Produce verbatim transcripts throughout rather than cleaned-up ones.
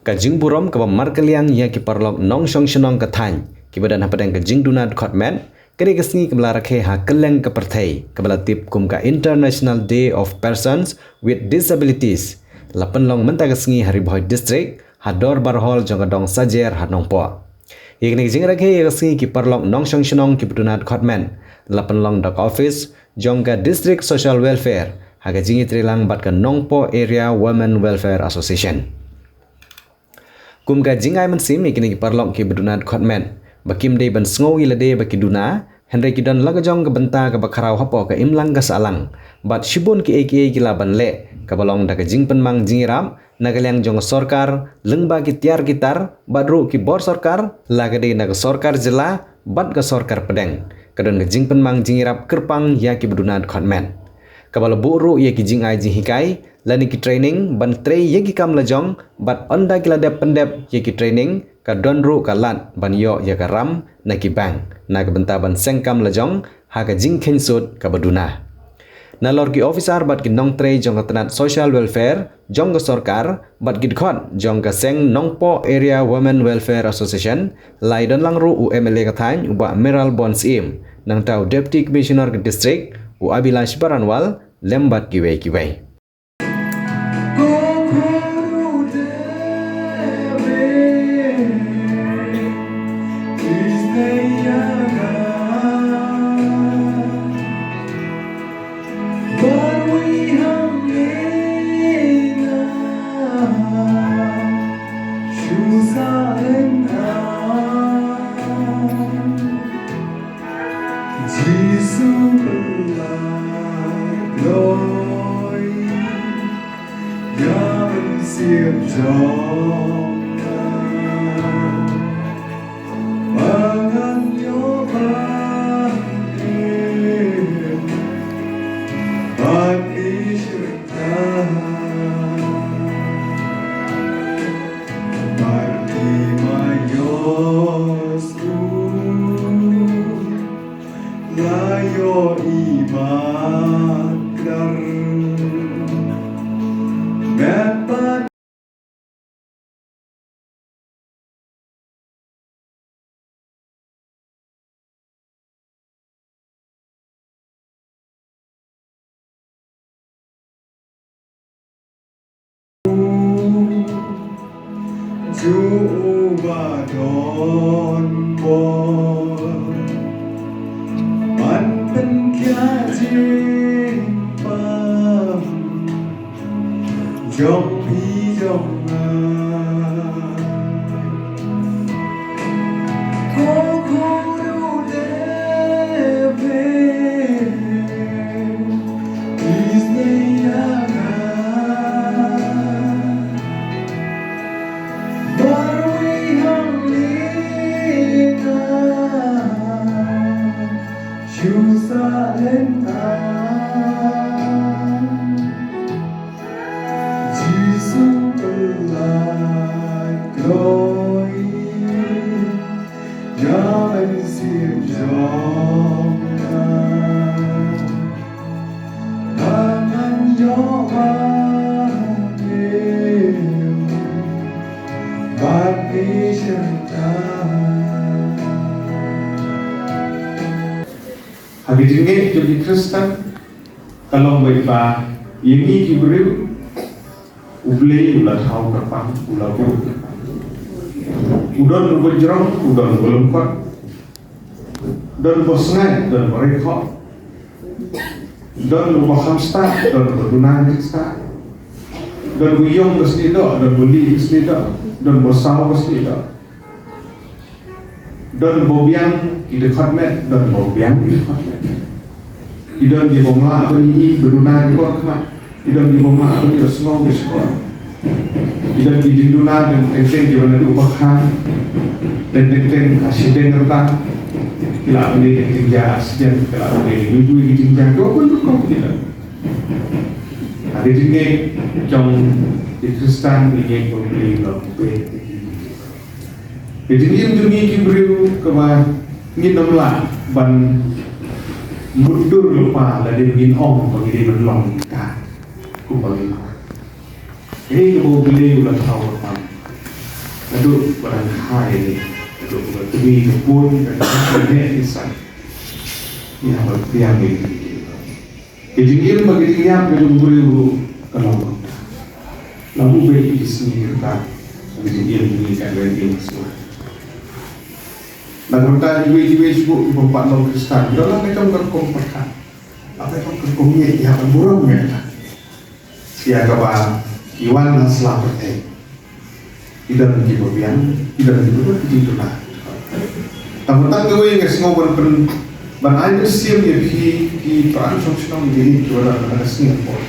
Ka jingburom kaba markylliang ïa ki paralok nongshong shnong ka thaiñ kiba don hapdeng ka jingduna dkhot met, ka dei ka sngi kaba la rakhe ha kylleng ka pyrthei kaba la tip kum ka International Day of Persons with Disabilities. La pynlong mynta ka sngi ha Ri Bhoi District, ha Dorbar Hall jong ka Dong Sajer ha Nongpoh. Ïa kane ka jingrakhe ïa ka sngi ki paralok nongshong shnong kiba duna dkhot met la pynlong da ka office jong ka District Social Welfare ha ka jingïatreilang bad ka Nongpoh Area Women Welfare Association. Kum ka jingai mynsiem ïa kine ki paralok kiba duna dkhot met, ba kim dei ban sngew ïa lade ba ki duna, hynrei ki don la ka jong ka bynta kaba khraw hapoh ka imlang ka sahlang bad shibun kiei kiei ki lah ban leh kaba long da ka jingpynmang jingïarap na ka liang jong ka sorkar, lyngba ki tiar ki tar bad ruh ki bor sorkar, la ka dei na ka sorkar jylla bad ka sorkar pdeng. Ka don ka jingpynmang jingïarap kyrpang ïa kiba duna dkhot met, kaba la buh ruh ïa ki jingai jinghikai lane ki training ban trei ïa ki kam la jong, bad ynda ki la dep pyndep ïa ki training, ka don ruh ka lad ban ïoh ïa ka ram na ki bank na ka bynta ban seng kam la jong ha ka jingkheiñ sut kaba duna. Nalor ki officer bad ki nongtrei jong ka tnat Social Welfare jong ka sorkar bad ki dkhot jong ka seng Nongpoh Area Women Welfare Association, la ïadon lang ruh u M L A ka thaiñ, u Bah Mayralborn Syiem, nangta u Deputy Commissioner ka District, u Abhilash Baranwal, lem bad kiwei kiwei. Jisu pynlait gloi ïa mynsiem jong nga, ba ngan ïoh ban im bad ïeit sha ka. Bartimaios ruh la ïohi bad kdar. Met bad Jehobah don bor ban pynkhiah jingpang jong phi jong nga. Ko Khun u David, please lay your hand. Barui hangne nga shu sah lyngkha. Jisu pynlait gloi ïa mynsiem jong nga, ba ngan ïoh ban im bad ïeit sha ka. Ha ka jingngeit jong ki Khristan, ka long beit ba ïa ngi ki briew, U Blei u la thaw kyrpang, u la buh kyrpang. U don uba jrong, u don uba lyngkot. Don uba sngaid, don uba rit hok. Don uba kham stad, don uba duna kham stad. Don uba ïong ka snieh doh, don uba lieh ka snieh doh. Don uba saw ka snieh doh. Don ba biang ki dkhot met, don ba biang ki dkhot met. Ki don kiba ym lah ban ïohi, ba duna ki bor khmat. Ki don kiba ym lah ban ïohsngew, ba shkor. Ki don ki jingduna, don teng teng kiba naduh ba kha, don teng teng ha shiteng rta. Ki lah ban leh ki jingjia aksiden, ki lah ban leh ki jingjia, kiba bun rukom ki don. Ha ka jingngeit jong ki Khristan, ngi ngeit ba U Blei u la pynbeit ïa ki. Ka jingim jong ngi ki briew kaba ngin ym lah ban mutdur lypa lada ngin ong ba ngi dei ban long kita kumba ngi lah. Kaei kaba U Blei u la thaw kyrpang. Haduh ba dang hai ne, haduh ba tmi ka bun ka dang ne isa. Ïa ba biang ne. Ka jingim bad ka jingïap ka jong u briew ruh ka long kumta. La buh beit ki sngi ki rta ka jingim jong ngi, ka jingim shuwa. Na ka bynta kiwei kiwei shuh kiba pat long Khristan, ki don la ka jong ka rukom pyrkhat, la ka jong ka rukom ngeit ïa ban burom ïa kata. Ïa kaba ki wan na sla pyrthei. Ki don kiba biang, ki don kiba don ki jingtuna. Tang tang kawei nga sngew ban pyn, ban ai mynsiem ïa phi ki para shong shnong, ïa ki para na ka sngi hapoh.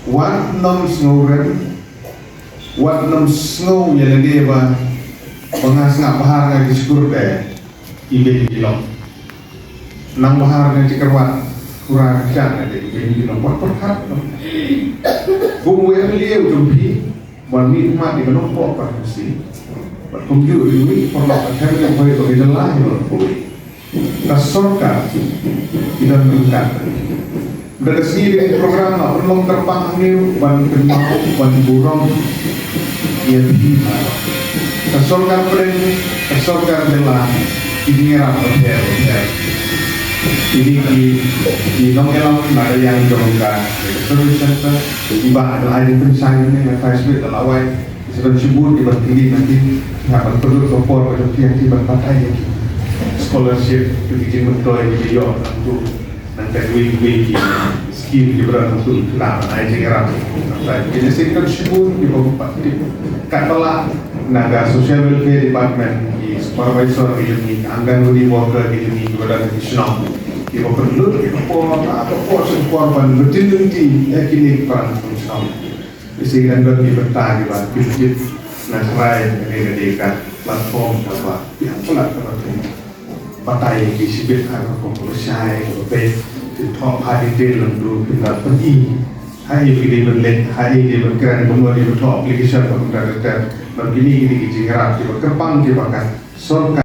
Wat nym sngew rem, wat nym sngew ïa lade ba, ba nga sngap bha nga ki skur te. Ki bei ki long. Nang bha nga ki kyrwat, kura ka kiang nga te ki bei ki long. Wat pyrkhat. Bun wei MLA u jong phi, wan mih mat ïa ka nongpoh constituency. Bad kumjuh ïa u mih paralok ka family, bai ka jylla ïa u long kawei. Ka sorkar ki don ryngkat. Da ka sngi dei program la pynlong kyrpang hangne ban kynmaw ban burom ïa phi. Ka sorkar pdeng, ka sorkar jylla, ki jingïarap bapher bapher. Kine ki, ki nongïalam na ka liang jong ka service sector, kiba la ai jingpynshai hangne, nga tharai shibit la wai. Ki sa don shibun kiban kylli na ki, ki hap ban pynlut ka por ka jong ki ïa ki ban batai ïa ki scholarship, ïa ki jingmyntoi kiba ïoh nangtu, nangta kiwei kiwei ki skim kiba don nangtu, ki lah ban ai jingïarap. Nangta ki nase ki don shibun kiba pat tip. Katba lah na ka Social Welfare Department, ki supervisor ki jong ngi, ki Anganwadi worker ki jong ngi kiba don ha ki shnong, kiba pynlut ka por, ka por sha ka por ban btin lynti ïa kine ki para nongshong shnong. Isih ngan don ki bynta kiba pynjip na trai kane ka dei ka platform kaba biang palat kaba pyn batai ki shibit ha ka rukom kaba shai kaba peit, phin thoh ha detail nangtu, phin da pyni ha ei ki dei ban leh, ha ei ki dei ban kren, kumno dei ban thoh application, kumta ter ter. Bad kine kine ki jingïarap kiba kyrpang kiba ka sorkar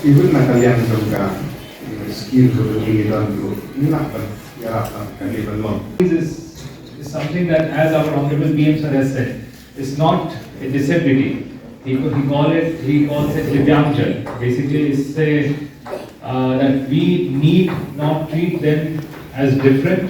Even na ka liang jong ka skill ka bynta ngi don ruh ngi lah ban ïarap ban kane ban long. This is, is something that, as our Honorable P M Sir has said, it's not a disability. He, he call it, he calls it Divyangjan. Basically, it's a, uh, that we need not treat them as different.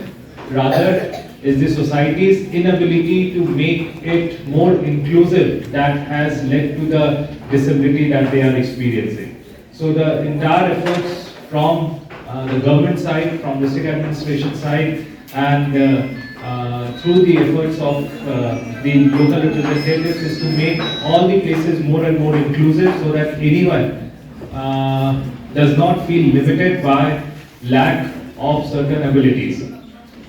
Rather, is the society's inability to make it more inclusive that has led to the disability that they are experiencing. So the entire efforts from, uh, the government side, from district administration side, and, uh, uh, through the efforts of, uh, the local representatives is to make all the places more and more inclusive so that anyone, uh, does not feel limited by lack of certain abilities.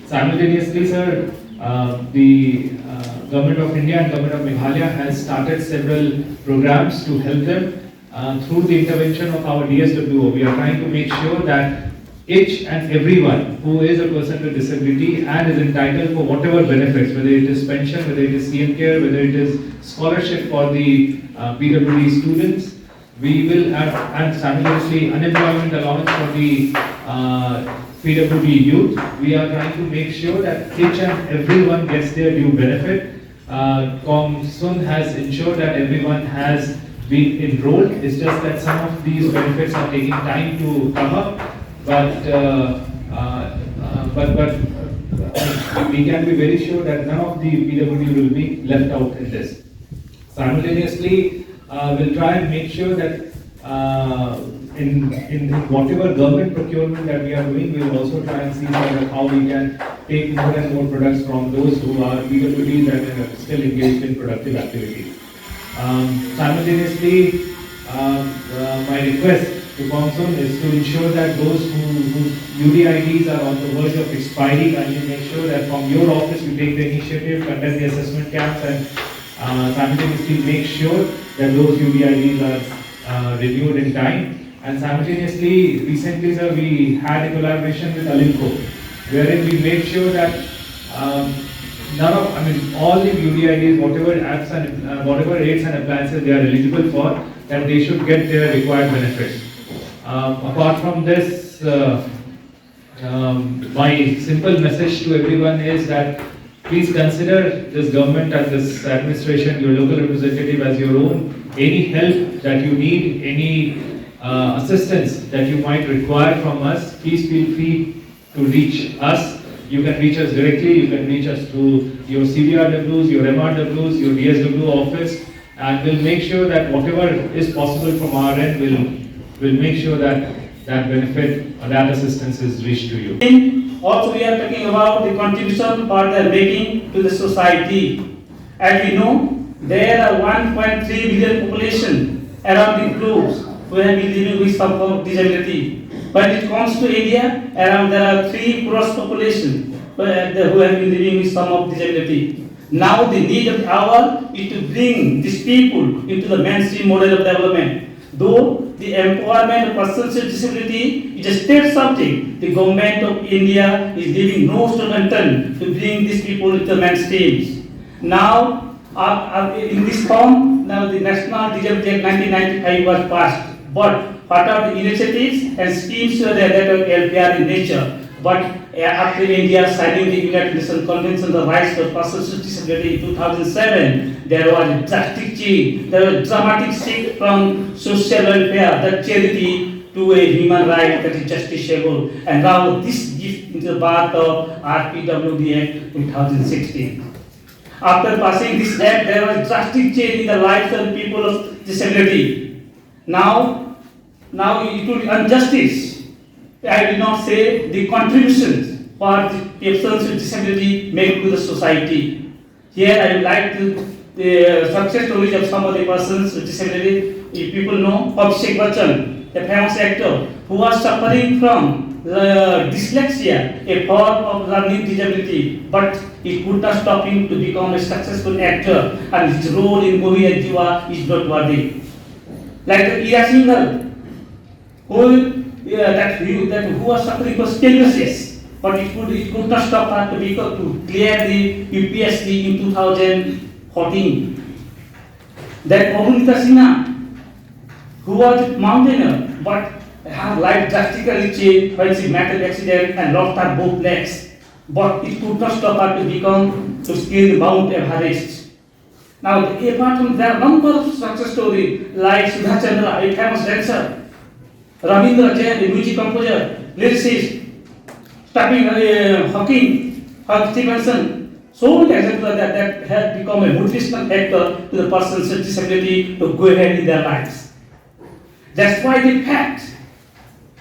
Simultaneously, sir, uh, the, uh, Government of India and Government of Meghalaya has started several programs to help them, uh, through the intervention of our D S W O. We are trying to make sure that each and everyone who is a person with disability and is entitled for whatever benefits, whether it is pension, whether it is C M Care, whether it is scholarship for the uh, P W D students, we will, and, and simultaneously unemployment allowance for the uh, P W D youth. We are trying to make sure that each and everyone gets their due benefit. Uh, ComSUN has ensured that everyone has been enrolled. It's just that some of these benefits are taking time to come up, but uh, uh, uh, but but uh, we can be very sure that none of the P W D will be left out in this. Simultaneously, uh, we'll try and make sure that uh, in, in, in whatever government procurement that we are doing, we will also try and see that how we can take more and more products from those who are P W Ds and are still engaged in productive activities. Um, simultaneously, um, uh, my request to ComSUN is to ensure that those who, whose U D I Ds are on the verge of expiry, kindly make sure that from your office you take the initiative, conduct the assessment camps, and uh, simultaneously make sure that those U D I Ds are uh, renewed in time. And simultaneously, recently, sir, we had a collaboration with Alimco, wherein we made sure that um, none of, I mean, all the U D I Ds, whatever apps and uh, whatever aids and appliances they are eligible for, that they should get their required benefits. Um, apart from this, uh, um, my simple message to everyone is that please consider this government and this administration, your local representative, as your own. Any help that you need, any uh, assistance that you might require from us, please feel free to reach us. You can reach us directly, you can reach us through your C B R Ws, your M R Ws, your D S W office, and we'll make sure that whatever is possible from our end, we'll, we'll make sure that that benefit or that assistance is reached to you. Also, we are talking about the contribution part they are making to the society. As we know, there are one point three billion population around the globe who have been living with some form of disability. When it comes to India, around there are three crores population who have been living with some of disability. Now the need of the hour is to bring these people into the mainstream model of development. Though the empowerment of persons with disability is a state subject, the government of India is leaving no stone unturned to bring these people into the mainstreams. Now, uh, uh, in this form, now the National Disability Act nineteen ninety-five was passed, but what are the initiatives and schemes were there that were L P R in nature? But uh, after India signing the United Nations Convention on the Rights of Persons with Disability in two thousand seven, there was a drastic change, there was a dramatic shift from social welfare, that charity, to a human right that is justiciable. And now this gift into the path of R P W D Act two thousand sixteen. After passing this act, there was drastic change in the lives of people of disability. Now, now it would be injustice. I will not say the contributions what the persons with disability make to the society. Here I would like to the success stories of some of the persons with disability. If people know Abhishek Bachchan, the famous actor, who was suffering from uh, dyslexia, a form of learning disability, but it could not stop him to become a successful actor, and his role in movie Jua is noteworthy. Like the Ira Singhal, who, uh, that, who, that who was suffering from scoliosis, but it could, it could not stop her to, become, to clear the U P S C in two thousand fourteen. That Arunita Sinha, who was a mountaineer, but her life drastically changed when she met an accident and lost her both legs. But it could not stop her to become to scale Mount Everest. Now, apart from that, number of success story like Sudha Chandra, a famous dancer, Ravindra Jain, a music composer, lyricist, Stephen uh, Hawking, Hawk Stevenson, so many examples that, that have become a motivational factor to the persons with disability to go ahead in their lives. That's why the fact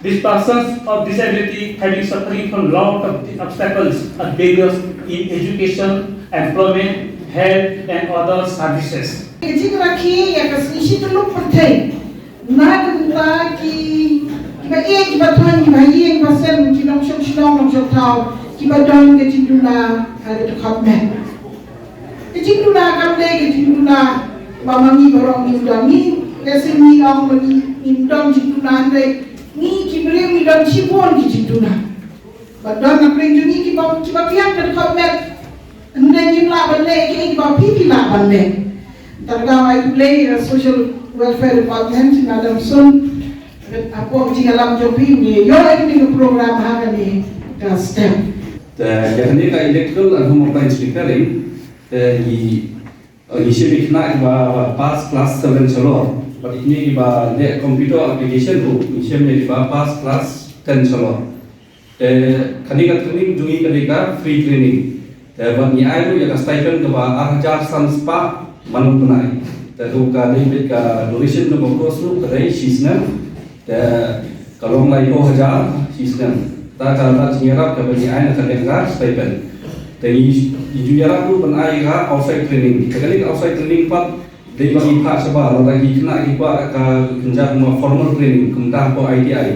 these persons of disability have been suffering from lot of obstacles and barriers in education, employment, health and other services. Ka jingrakhe ïa ka sngi shi tyllup pyrthei na ka bynta ki, kiba ïeit, kiba thoiñ, kiba ïeng, kiba sem, ki nongshong shnong, nongshong thaw, kiba don ka jingduna ha ka dkhot met. Ka jingduna kam dei ka jingduna ba ma ngi baroh ngim don. Ngi, lehse ngi ong ba ngi ngim don jingduna, hynrei ngi ki briew ngi don shibun ki jingduna. Bad don na pdeng jong ngi kiba, kiba khlem ka dkhot met. Ynda ngim lah ban leh ïa kiei kiba phi phi lah ban leh. Tang da ai khublei ïa Social Welfare Department, Madam Sun. Hapoh ka jingïalam jong phi ngi ïoh ïa kane ka program ha kane ka step. Te ïa kane ka electoral and home appliance recurring, te ngi, ngi shim ïa ki khynnah kiba pass class seven shalor. Bad ïa kine kiba leh computer application ruh ngi shim ïa kiba pass class ten shalor. Te kane ka training jong ngi ka dei ka free training. Te bad ngi ai ruh ïa ka stipend kaba ar hajar san spah man u bnai. Te ruh ka dei beit ka duration jong ka course ruh ka dei shi snem. Te ka long laiphew hajar shi snem. Te ka la jingïarap kaba ngi ai na ka liang ka stipend. Te ngi, ngi ju ïarap ruh ban ai ka outside training. Te kane ka outside training pat dei ba ngi phah shabar lada ki khynnah ki kwah ka kynja kumba formal training kumta hapoh I T I.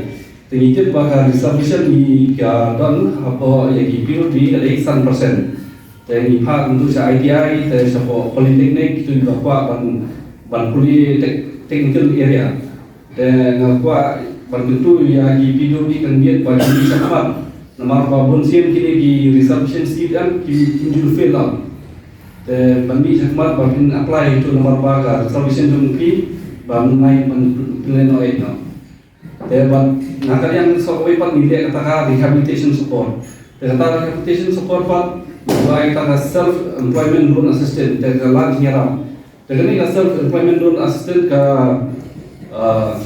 Te ngi tip ba ka reservation ngi ka don hapoh ïa ki P W D ka dei san percent. Te ngi phah kumtu sha I T I, te shapoh polytechnic kitu kiba kwah ban, ban pule tech-, technical area. Te nga kwah ban kyntu ïa ki P W D candidate ba kin ïa shakhmat. Namar ba bun sien kine ki reservation seat em kim, kim ju fill up. Te ban ïa shakhmat ba kin apply tu namar ba ka reservation jong phi ba mynta ban pynlehnohei noh. Te bad na ka liang sawkawei pat ngi leh kata ka rehabilitation support. Te kata rehabilitation support pat ba kata ka self employment loan assistance, te ka la jingïarap. Te kane ka self employment loan assistance ka, ah,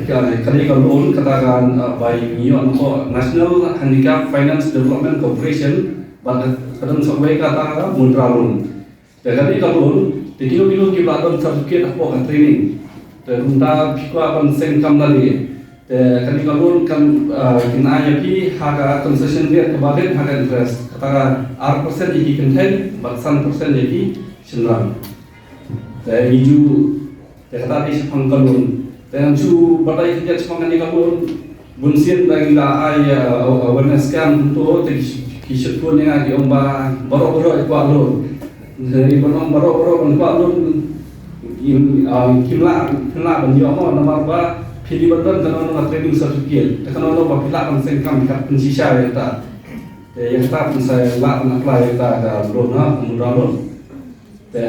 ka, ka dei ka loan kata ka, ah, ba ngi ïoh na ka National Handicap Finance Development Corporation bad ka don sawkawei kata ka Mudra loan. Te kane ka loan, te kino kino kiba la don certificate hapoh ka training. Te kumta phi kwah ban seng kam lade. Te kane ka loan kan, ah, kin ai ïa phi ha ka concession rate kaba rit ha ka interest. Kata ka ar percent ïa ki kynthei bad san percent ïa ki shynrang. Te ngi ju Te kata dei shaphang ka loan. Te ngan shu batai khyndiat shaphang kane ka loan. Bun sien ba ngi la ai, uh, awareness camp kumto, te ki, ki sheptieng ïa nga ki ong ba baroh baroh i kwah loan. Te i ban ong baroh baroh ban kwah loan. Im, uh, kim lah, kim lah ban ïoh mo namar ba phi dei ban don kano kano ka training certificate. Te kano kano ba phi lah ban seng kam kat pynshisha ïa kata. Te ïa kata pynshai lah ban apply ïa kata ka loan ha, ka mudra loan. Te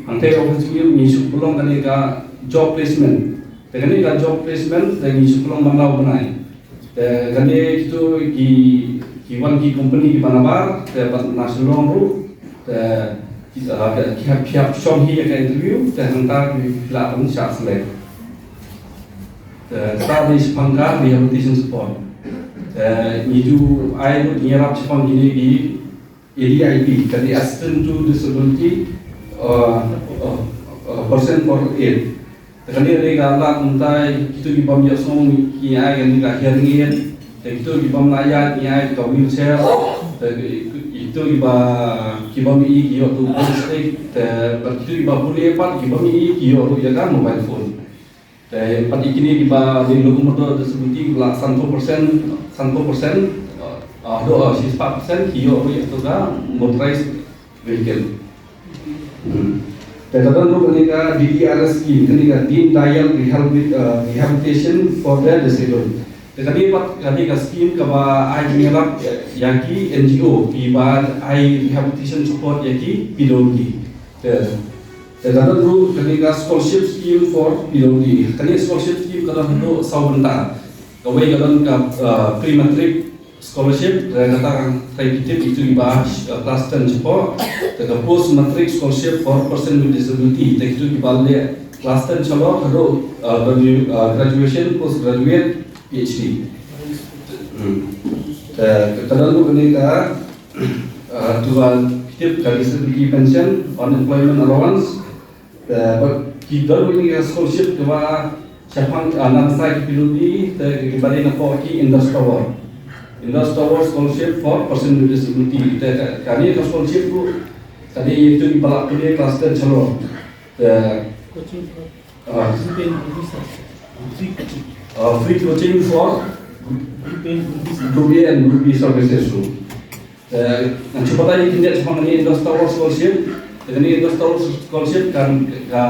hangtei office ngi ngi shu pynlong kane ka job placement. Te kane ka job placement te ngi shu pynlong man la u bnai. Te kane kitu ki, ki wan ki company kiba nabar te bad na Shillong ruh. Te ki, ah, ki hap, ki hap shong hi ïa ka interview te hangta ki lah ban shah select. Te kata dei shaphang ka rehabilitation support. Te ngi ju ai ruh ngi ïarap shaphang kine ki A D I P, ka dei Assistant to Disability, uh, uh, uh, Person for Aid. Te kane ka dei ka la kumta, kito ki bym ïohsngew ngi ai kane ka hearing aid, te kito ki bym lah ïaid ngi ai ka wheelchair, te kito ki ba, ki bym ïohi ki ïoh tu phone stick, te kito ki ba pule pat ki bym ïohi ki ïoh ruh ïa ka mobile phone. Te pat ïa kine kiba dei locomotor disability kiba la sanphew percent, sanphew percent, ah, haduh, ah, shispah percent ki ïoh ruh ïa katu ka motorized vehicle. Hmm. Te ka don ruh kane ka D D R S scheme, kane ka Deen Dayal Rehabilit-, ah, Rehabilitation for the Disabled. Te kane pat kane ka scheme kaba ai jingïarap ïa ki N G O kiba ai rehabilitation support ïa ki P W D. Te, te ka don ruh kane ka scholarship scheme for P W D. Kane scholarship scheme ka don haduh saw bynta. Kawei ka don ka, uh, pre-matric scholarship, te kata ka trai ki tip itu kiba, uh, class ten shapoh. Te ka post matric scholarship for person with disability. Te itu kiba leh class ten shapoh haduh, uh, gradu-, uh, graduation, post graduate, P H D. Hmm. Te ka don ruh kane ka, uh, tu ba tip ka disability pension, unemployment allowance, Te, ba, ki don ruh kine ki scholarship kiba shaphang, ah, na bynta ki P W D, te kiba dei na pdeng ki Indus Tower. Indus Tower Scholarship for Person with Disability. Te, ka, kane ka scholarship ruh, ka dei ïa kito kiba la pule class ten shalor. Te, coaching for ah, group A and group B services. Free coaching. Ah, free coaching for group A and group B services. Group A and group B services ruh. Eh, ngan shu batai khyndiat shaphang kane Indus Tower Scholarship. Te kane Indus Tower Scholarship kan, ka,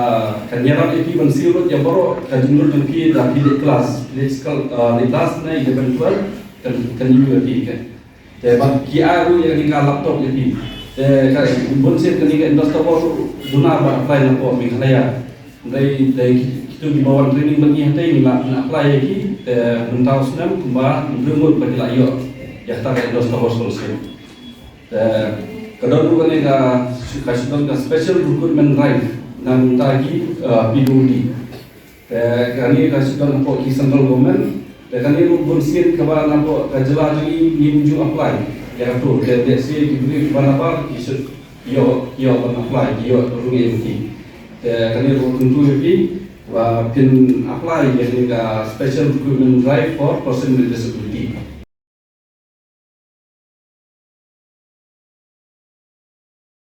kan ïarap ïa phi ban siew lut ïa baroh ka jinglut jong phi da phi leit class, phi leit school, ah, leit class ne eleven twelve. kan kan ïa phi ka. Te ba ki ai ruh ïa kane ka laptop ïa phi. Te ka bun sien kane ka Indus Towers duna ba apply na pdeng Meghalaya. Dei dei kitu kiba wan training bad ngi hangtei ngi la apply ïa ki. Te mynta u snem kumba hynriew ngut ba ki la ïoh ïa kata ka Indus Towers Scholarship. Te ka don ruh kane ka ka shu don ka special recruitment drive na bynta ki P W D. Te kane ka shu don hapoh ki central government. Te kane ruh bun sien kaba na hapoh ka jylla jong ngi ngim ju apply ïa kato. Te lehse ki briew kiba nabar ki shu ïoh ïoh ban apply ki ïoh ruh ïa ki. Te kane ruh kyntu ïa phi ba phin apply ïa kane ka special recruitment drive for person with disability.